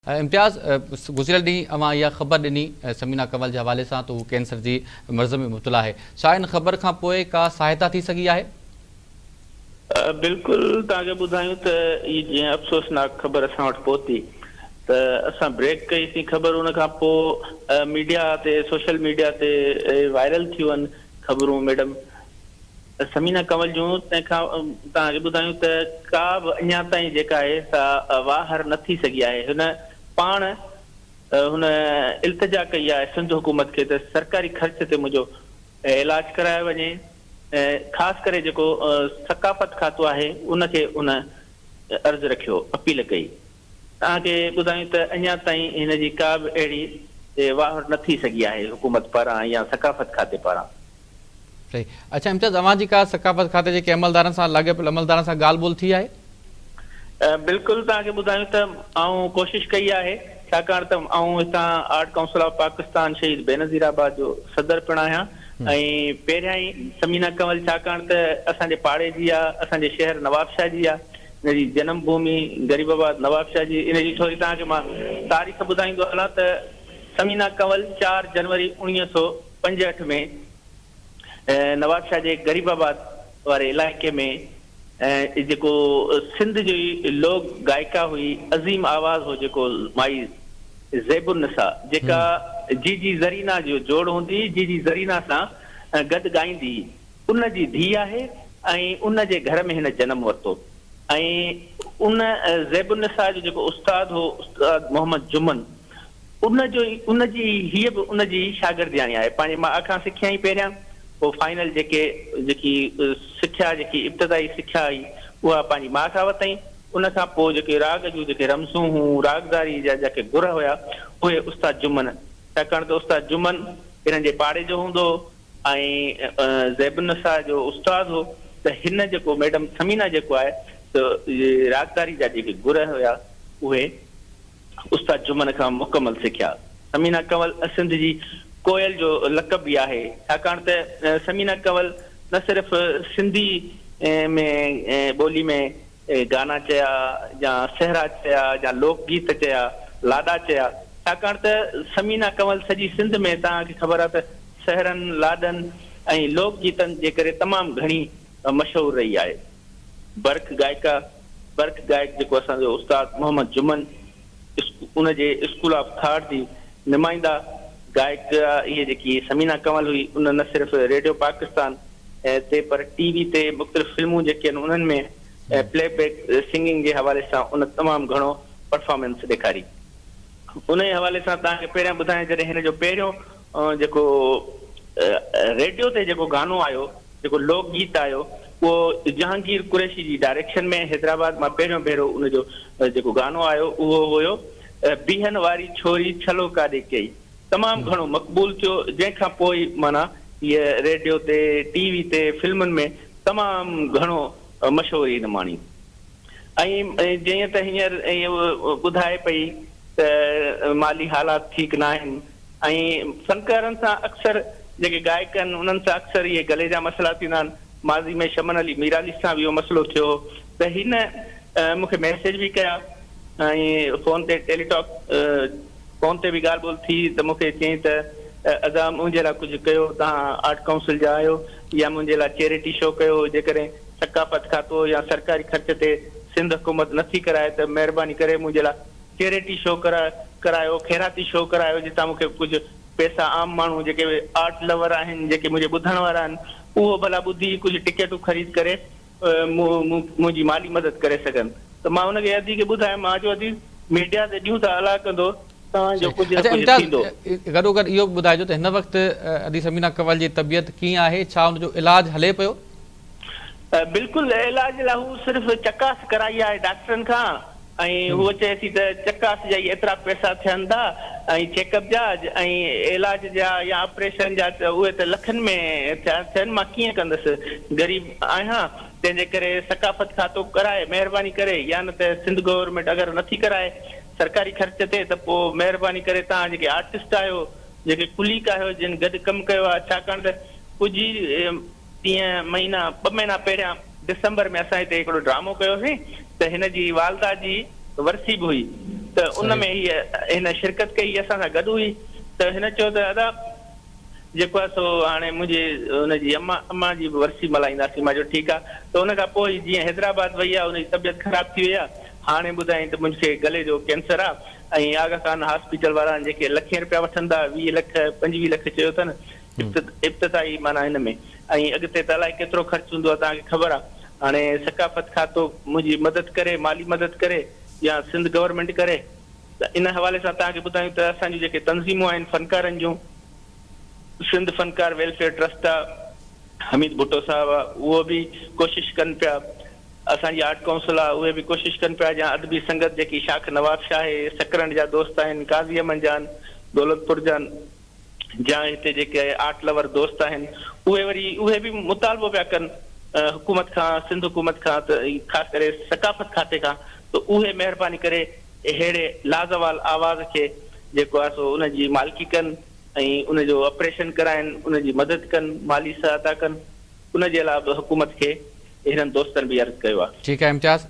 امتياز، گذريل ڏينهن اوهان اها خبر ڏني ثمينه ڪنول جي حوالي سان ته هو ڪينسر جي مرض ۾ مبتلا آهي، ڇا ان خبر کان پوء ڪا سهائتا ٿي سگهي آهي؟ بلڪل توهان کي ٻڌايون ته هي جيئن افسوسناڪ خبر اسان وٽ پهتي ته اسان بريڪ ڪئي سين خبر ان کان پوء ميڊيا تي سوشل ميڊيا تي وائرل ٿيون آهن خبرون ميڊم ثمينه ڪنول جون تنهن کان توهان کي ٻڌايون ته ڪا به اڃا تائين جيڪا آهي سا واهر نه ٿي سگهي آهي. هن پاڻ هن التجا ڪئي آهي سنڌ حڪومت کي ته سرڪاري خرچ تي منهنجو علاج ڪرايو وڃي خاص ڪري جيڪو ثقافت کاتو آهي ان کي هن عرض رکيو اپيل ڪئي. توهان کي ٻڌايون ته اڃا تائين هن جي ڪا به اهڙي واهر نه ٿي سگهي آهي حڪومت پاران يا ثقافت کاتي پاران. صحيح. اڇا امتياز اوهان جي ڪا ثقافت کاتي جي ڪنهن عملدارن سان لاڳاپيل عملدارن سان ڳالهه ٻولهه ٿي آهي؟ بلڪل توهان کي ٻڌايون ته آئون ڪوشش ڪئي آهي ڇاڪاڻ ته آئون هتان آرٽ ڪائونسل آف پاڪستان شهيد بينظير آباد جو صدر پڻ آهيان ۽ پهريائين ثمينه ڪنول ڇاڪاڻ ته اسان جي پاڙي جي آ اسان جي شهر نوابشاهه جي آ ان جي جنم ڀومي غريب آباد نوابشاهه جي ان جي ٿوري توهان کي مان تاريخ ٻڌائيندو هلان ته ثمينه ڪنول چار جنوري 1965 ۾ نوابشاهه جي غريب آباد واري علائقي ۾ جيڪو سنڌ جي لوڪ گائڪا هئي عظيم آواز هو جيڪو مائي زيب النساء جيڪا جي جي زرينا جو جوڙ هوندي هئي جي جي زرينا سان گڏ ڳائيندي هئي ان جي ڌيء آهي ۽ ان جي گهر ۾ هن جنم ورتو ۽ ان زيب النساء جو جيڪو استاد هو استاد محمد جمن ان جو ئي ان جي ئي هيء به ان جي ئي شاگردياڻي آهي. پنهنجي ماء کان سکيائين پهريان، پوء فائنل جيڪي جيڪي سکيا جيڪي ابتدائي سکيا هئي اها پنهنجي ماء کان ورتائين. ان کان پوء جيڪي راڳ جون جيڪي رمزون هيون، راڳداريء جا جيڪي گر هيا، اهي استاد جمن، ڇاڪاڻ ته استاد جمن هنن جي پاڙي جو هوندو هو ۽ زيب النساء جو استاد هو ته هن جيڪو ميڊم ثمينه جيڪو آهي ته راڳداري جا جيڪي گر هيا اهي استاد جمن کان مڪمل سکيا. ثمينه ڪنول سنڌ جي ڪوئل جو لقب به آهي، ڇاڪاڻ ته ثمينه ڪنول نه صرف سنڌي ۾ ٻولي ۾ گانا چيا يا سهرا چيا يا لوڪ گيت چيا، لاڏا چيا، ڇاڪاڻ ته ثمينه ڪنول سڄي سنڌ ۾ توهان کي خبر آهي ته سهرن، لاڏن ۽ لوڪ گيتن جي ڪري تمام گهڻي مشهور رهي آهي. برک گائڪا، برک گائڪ جيڪو اسان جو استاد محمد جمن ان جي اسڪول آف ٿاٽ جي نمائنده گائڪا اهي جيڪي ثمينه ڪنول هئي ان نه صرف ريڊيو پاڪستان تي پر ٽي وي تي مختلف فلمون جيڪي آهن انهن ۾ پلي بيڪ سنگنگ جي حوالي سان ان تمام گهڻو پرفارمنس ڏيکاري. انهي حوالي سان توهان کي پهريان ٻڌايان جڏهن هن جو پهريون جيڪو ريڊيو تي جيڪو گانو آيو جيڪو لوڪ گيت آيو اهو جهانگير قريشي جي ڊائريڪشن ۾ حيدرآباد مان پهريون ڀيرو ان جو جيڪو گانو آيو اهو هيو بيهن واري ڇوري ڇلو ڪاڏي ڪئي تمام گهڻو مقبول ٿيو جنهن کان پوء معنيٰ هيء ريڊيو تي ٽي وي تي فلمن ۾ تمام گهڻو مشهوري هن ماڻي ۽ جيئن ته هينئر ٻڌائي پئي ته مالي حالات ٺيڪ ناهن ۽ فنڪارن سان اڪثر جيڪي گائڪ آهن انهن سان اڪثر اهي گلي جا مسئلا ٿيندا آهن ماضي ۾ شمن علي ميرالي سان به اهو مسئلو ٿيو هو ته هن مون کي ميسيج به ڪيا ۽ فون تي ٽيلي ٽاڪ فون تي به ڳالهه ٻولهه ٿي ته مون کي چيائين ته ادا منهنجي لاء ڪجهه ڪيو توهان آرٽ ڪائونسل جا آهيو يا منهنجي لاء چيريٽي شو ڪيو جيڪڏهن ثقافت کاتو يا سرڪاري خرچ تي سنڌ حڪومت نٿي ڪرائي ته مهرباني ڪري منهنجي لاء چيريٽي شو ڪرايو، خيراتي شو ڪرايو جتان مون کي ڪجهه پئسا عام ماڻهو جيڪي آرٽ لور آهن جيڪي منهنجي ٻڌڻ وارا آهن اهو ڀلا ٻڌي ڪجهه ٽڪيٽون خريد ڪري منهنجي مالي مدد ڪري سگهن ته مان ان کي ادي کي ٻڌايم مان چيو ادي ميڊيا تي ڏيون ٿا الله ڪندو توهان جو ڪجهه نه اڇا ڪجهه امتياز ٿيندو. گڏوگڏ اهو به ٻڌائجو ته هن وقت ادي ثمينه ڪنول جي طبيعت ڪيئن آهي ڇا ان جو علاج هلي پيو؟ بلڪل علاج لاء هو صرف چڪاس ڪرائي آهي ڊاڪٽرن کان ۽ هوء چئي ٿي ته چڪاس جا ئي ايترا پئسا ٿين ٿا ۽ چيڪ اپ جا ۽ علاج جا يا آپريشن جا ته اهي ته لکن ۾ ٿيا ٿين مان ڪيئن ڪندس غريب آهيان تنهن جي ڪري ثقافت کاتو ڪرائي مهرباني ڪري يا نه ته سنڌ گورنمينٽ اگر نٿي ڪرائي سرڪاري خرچ تي ته پوء مهرباني ڪري توهان جيڪي آرٽسٽ آهيو جيڪي ڪليڪ آهيو جن گڏ ڪم ڪيو آهي ڇاڪاڻ ته ڪجهه ئي تيئن مهينا ٻه مهينا پهريان ڊسمبر ۾ اسان هتي هڪڙو ڊرامو ڪيوسين ته هن جي والده جي ورسي به هئي ته ان ۾ هيء هن شرڪت ڪئي اسان سان گڏ هئي ته هن چيو ته ادا جيڪو آهي سو هاڻي منهنجي ان جي اما امان جي به ورسي ملهائينداسين. مان چيو ٺيڪ آهي ته ان کان پوء هي جيئن حيدرآباد وئي آهي ان جي طبيعت خراب ٿي وئي آهي. هاڻي ٻڌايائين ته منهنجي گلي جو ڪينسر آهي ۽ آغا خان هاسپيٽل وارا جيڪي لکين رپيا وٺن ٿا 20 لک 25 لک چيو اٿن ابتدائي معنيٰ هن ۾ ۽ اڳتي ته الائي ڪيترو خرچ هوندو آهي توهان کي خبر آهي. هاڻي ثقافت کاتو منهنجي مدد ڪري مالي مدد ڪري يا سنڌ گورنمينٽ ڪري ته ان حوالي سان توهان کي ٻڌايون ته اسان جون جيڪي تنظيمون آهن فنڪارن جون سنڌ فنڪار ويلفيئر ٽرسٽ آ حميد ڀٽو صاحب آ اهو به ڪوشش ڪن پيا اسان جي آرٽ ڪائونسل آ اهي به ڪوشش ڪن پيا يا ادبي سنگت جيڪي شاخ نواب شاهه سڪرنڊ جا دوست آهن قاضي احمد جان دولتپور جان جا هتي جيڪي آرٽ لور دوست آهن اهي وري اهي به مطالبو پيا ڪن حڪومت کان سنڌ حڪومت کان ته خاص ڪري ثقافت کاتي کان ته اهي مهرباني ڪري اهڙي لازوال آواز کي جيڪو آهي سو ان جي مالڪي ڪن ۽ ان جو آپريشن ڪرائن ان جي مدد ڪن مالي سهائتا ڪن ان جي لاء به حڪومت کي هنن دوستن به عرض ڪيو آهي. ٺيڪ آهي امتياز.